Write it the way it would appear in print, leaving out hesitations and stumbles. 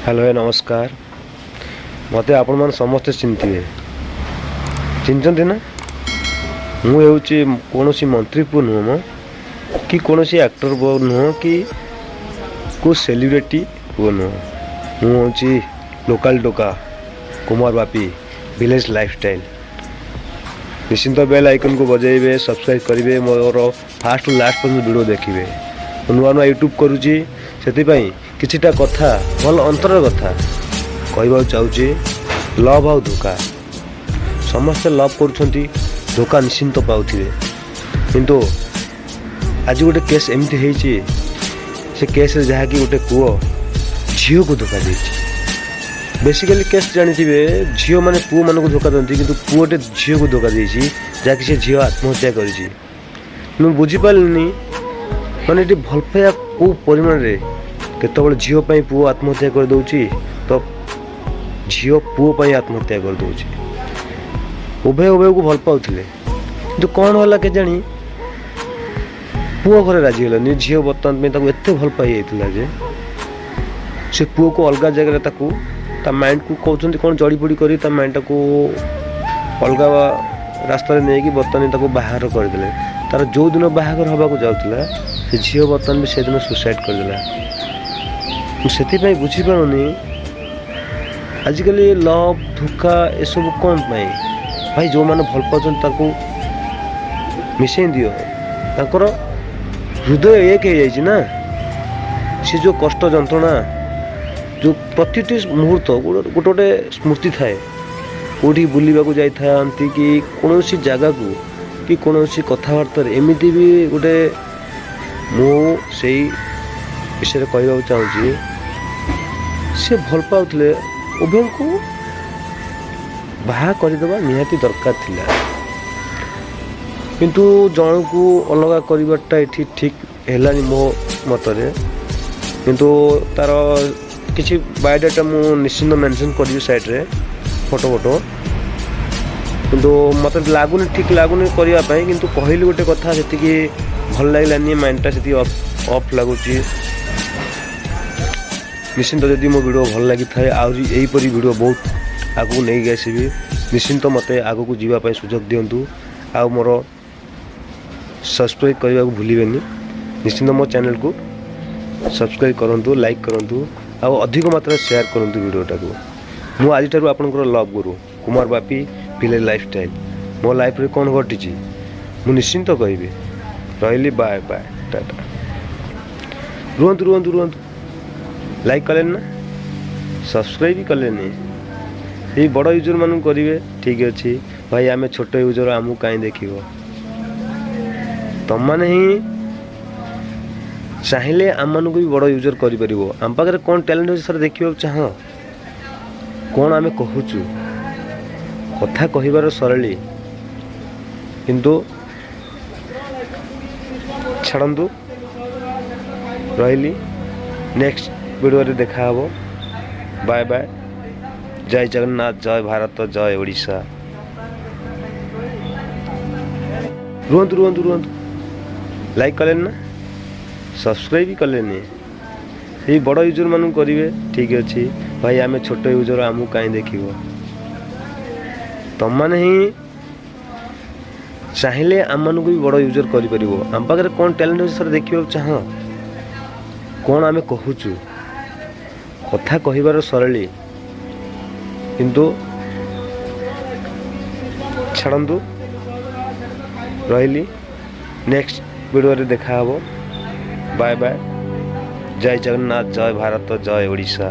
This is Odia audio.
ହ୍ୟାଲୋ, ନମସ୍କାର। ମୋତେ ଆପଣମାନେ ସମସ୍ତେ ଚିହ୍ନିଥିବେ। ଚିହ୍ନିଛନ୍ତି ନା? ମୁଁ ହେଉଛି କୌଣସି ମନ୍ତ୍ରୀ ପୁଅ ନୁହଁ ମ, କି କୌଣସି ଆକ୍ଟର ପୁଅ ନୁହଁ, କି କେଉଁ ସେଲିବ୍ରିଟି ପୁଅ ନୁହଁ। ମୁଁ ହେଉଛି ଲୋକାଲ୍ ଟୋକା କୁମାର ବାପି, ଭିଲେଜ୍ ଲାଇଫଷ୍ଟାଇଲ୍। ନିଶ୍ଚିନ୍ତ ବେଲ୍ ଆଇକନ୍କୁ ବଜାଇବେ, ସବସ୍କ୍ରାଇବ୍ କରିବେ, ମୋର ଫାଷ୍ଟରୁ ଲାଷ୍ଟ ପର୍ଯ୍ୟନ୍ତ ଭିଡ଼ିଓ ଦେଖିବେ। ମୁଁ ନୂଆ ନୂଆ ୟୁଟ୍ୟୁବ୍ କରୁଛି, ସେଥିପାଇଁ କିଛିଟା କଥା, ଭଲ ଅନ୍ତରର କଥା କହିବାକୁ ଚାହୁଁଛି। ଲଭ୍ ଆଉ ଧୋକା। ସମସ୍ତେ ଲଭ୍ କରୁଛନ୍ତି, ଧୋକା ନିଶ୍ଚିନ୍ତ ପାଉଥିବେ। କିନ୍ତୁ ଆଜି ଗୋଟେ କେସ୍ ଏମିତି ହେଇଛି, ସେ କେସ୍ରେ ଯାହାକି ଗୋଟେ ପୁଅ ଝିଅକୁ ଧୋକା ଦେଇଛି। ବେସିକାଲି କେସ୍ ଜାଣିଥିବେ, ଝିଅମାନେ ପୁଅମାନଙ୍କୁ ଧୋକା ଦିଅନ୍ତି, କିନ୍ତୁ ପୁଅଟେ ଝିଅକୁ ଧୋକା ଦେଇଛି, ଯାହାକି ସେ ଝିଅ ଆତ୍ମହତ୍ୟା କରିଛି। ମୁଁ ବୁଝିପାରିଲିନି, ମାନେ ଏଠି ଭଲ ପାଇବା କେଉଁ ପରିମାଣରେ। କେତେବେଳେ ଝିଅ ପାଇଁ ପୁଅ ଆତ୍ମହତ୍ୟା କରିଦେଉଛି ତ ଝିଅ ପୁଅ ପାଇଁ ଆତ୍ମହତ୍ୟା କରିଦେଉଛି। ଉଭୟ ଉଭୟକୁ ଭଲ ପାଉଥିଲେ, କିନ୍ତୁ କ'ଣ ହେଲା କେଜାଣି, ପୁଅ ଘରେ ରାଜି ହେଲାନି। ଝିଅ ବର୍ତ୍ତମାନ ପାଇଁ ତାକୁ ଏତେ ଭଲ ପାଇଯାଇଥିଲା ଯେ ସେ ପୁଅକୁ ଅଲଗା ଜାଗାରେ ତାକୁ ତା ମାଇଣ୍ଡକୁ କହୁଛନ୍ତି କ'ଣ ଜଡ଼ିପୋଡ଼ି କରି ତା ମାଇଣ୍ଡଟାକୁ ଅଲଗା ରାସ୍ତାରେ ନେଇକି ବର୍ତ୍ତମାନ ତାକୁ ବାହାଘର କରିଦେଲେ। ତାର ଯେଉଁଦିନ ବାହାଘର ହେବାକୁ ଯାଉଥିଲା, ସେ ଝିଅ ବର୍ତ୍ତମାନ ବି ସେଦିନ ସୁସାଇଡ଼୍ କରିଦେଲା। ମୁଁ ସେଥିପାଇଁ ବୁଝିପାରୁନି, ଆଜିକାଲି ଲଭ୍, ଧୋକା ଏସବୁ କ'ଣ ପାଇଁ? ଭାଇ, ଯେଉଁମାନେ ଭଲ ପାଉଛନ୍ତି ତାଙ୍କୁ ମିଶେଇ ଦିଅ। ତାଙ୍କର ହୃଦୟ ଏକ ହେଇଯାଇଛି ନା। ସେ ଯେଉଁ କଷ୍ଟ ଯନ୍ତ୍ରଣା, ଯେଉଁ ପ୍ରତିଟି ମୁହୂର୍ତ୍ତ ଗୋଟେ ଗୋଟେ ସ୍ମୃତି ଥାଏ। କେଉଁଠି ବୁଲିବାକୁ ଯାଇଥାନ୍ତି କି କୌଣସି ଜାଗାକୁ କି କୌଣସି କଥାବାର୍ତ୍ତାରେ ଏମିତି ବି ଗୋଟେ, ମୁଁ ସେଇ ବିଷୟରେ କହିବାକୁ ଚାହୁଁଛି। ସେ ଭଲ ପାଉଥିଲେ, ଉଭୟଙ୍କୁ ବାହା କରିଦେବା ନିହାତି ଦରକାର ଥିଲା। କିନ୍ତୁ ଜଣକୁ ଅଲଗା କରିବାଟା ଏଠି ଠିକ୍ ହେଲାନି ମୋ ମତରେ। କିନ୍ତୁ ତା'ର କିଛି ବାୟୋଡାଟା ମୁଁ ନିଶ୍ଚିନ୍ତ ମେନସନ୍ କରିବି ସାଇଡ଼୍ରେ, ଫଟୋ ଫଟୋ। କିନ୍ତୁ ମୋତେ ଲାଗୁନି, ଠିକ୍ ଲାଗୁନି କରିବା ପାଇଁ। କିନ୍ତୁ କହିଲି ଗୋଟେ କଥା, ସେତିକି ଭଲ ଲାଗିଲାନି, ମାଇଣ୍ଡଟା ସେତିକି ଅଫ୍ ଅଫ୍ ଲାଗୁଛି। ନିଶ୍ଚିନ୍ତ ଯଦି ମୋ ଭିଡ଼ିଓ ଭଲ ଲାଗିଥାଏ, ଆହୁରି ଏହିପରି ଭିଡ଼ିଓ ବହୁତ ଆଗକୁ ନେଇକି ଆସିବି। ନିଶ୍ଚିନ୍ତ ମୋତେ ଆଗକୁ ଯିବା ପାଇଁ ସୁଯୋଗ ଦିଅନ୍ତୁ। ଆଉ ମୋର ସବସ୍କ୍ରାଇବ୍ କରିବାକୁ ଭୁଲିବେନି। ନିଶ୍ଚିନ୍ତ ମୋ ଚ୍ୟାନେଲକୁ ସବସ୍କ୍ରାଇବ୍ କରନ୍ତୁ, ଲାଇକ୍ କରନ୍ତୁ ଆଉ ଅଧିକ ମାତ୍ରାରେ ସେୟାର କରନ୍ତୁ ଭିଡ଼ିଓଟାକୁ। ମୁଁ ଆଜିଠାରୁ ଆପଣଙ୍କର ଲଭ୍ ଗୁରୁ କୁମାର ବାପି, ଭିଲେଜ୍ ଲାଇଫଷ୍ଟାଇଲ୍। ମୋ ଲାଇଫ୍ରେ କ'ଣ ଘଟିଛି ମୁଁ ନିଶ୍ଚିନ୍ତ କହିବି। ରହିଲି, ବାଏ ବାଏ, ଟାଟା। ରୁହନ୍ତୁ, ରୁହନ୍ତୁ, ରୁହନ୍ତୁ। ଲାଇକ୍ କଲେନି ନା, ସବସ୍କ୍ରାଇବ୍ ବି କଲେନି। ଏଇ ବଡ଼ ୟୁଜର୍ମାନଙ୍କୁ କରିବେ, ଠିକ୍ ଅଛି। ଭାଇ, ଆମେ ଛୋଟ ୟୁଜର୍, ଆମକୁ କାହିଁ ଦେଖିବ? ତମମାନେ ହିଁ ଚାହିଁଲେ ଆମମାନଙ୍କୁ ବି ବଡ଼ ୟୁଜର୍ କରିପାରିବ। ଆମ ପାଖରେ କ'ଣ ଟ୍ୟାଲେଣ୍ଟ ଅଛି ସାର୍ ଦେଖିବାକୁ ଚାହଁ। କ'ଣ ଆମେ କହୁଛୁ, କଥା କହିବାର ଶୈଳୀ। କିନ୍ତୁ ଛାଡ଼ନ୍ତୁ, ରହିଲି। ନେକ୍ସଟ ଭିଡ଼ିଓରେ ଦେଖାହେବ। Bye bye. ଜୟ ଜଗନ୍ନାଥ, ଜୟ ଭାରତ, ଜୟ ଓଡ଼ିଶା। ରୁହନ୍ତୁ, ରୁହନ୍ତୁ, ରୁହନ୍ତୁ। ଲାଇକ୍ କଲେନି ନା, ସବସ୍କ୍ରାଇବ୍ ବି କଲେନି। ଏଇ ବଡ଼ ୟୁଜର୍ମାନଙ୍କୁ କରିବେ, ଠିକ୍ ଅଛି। ଭାଇ, ଆମେ ଛୋଟ ୟୁଜର୍, ଆମକୁ କାହିଁ ଦେଖିବ? ତମମାନେ ହିଁ ଚାହିଁଲେ ଆମମାନଙ୍କୁ ବି ବଡ଼ ୟୁଜର୍ କରିପାରିବ। ଆମ ପାଖରେ କ'ଣ ଟ୍ୟାଲେଣ୍ଟ ଅଛି ସାର୍ ଦେଖିବାକୁ ଚାହଁ। କ'ଣ ଆମେ କହୁଛୁ, କଥା କହିବାର ଶୈଳୀ। କିନ୍ତୁ ଛାଡ଼ନ୍ତୁ, ରହିଲି। ନେକ୍ସଟ ଭିଡ଼ିଓରେ ଦେଖାହେବ। Bye bye. ଜୟ ଜଗନ୍ନାଥ, ଜୟ ଭାରତ, ଜୟ ଓଡ଼ିଶା।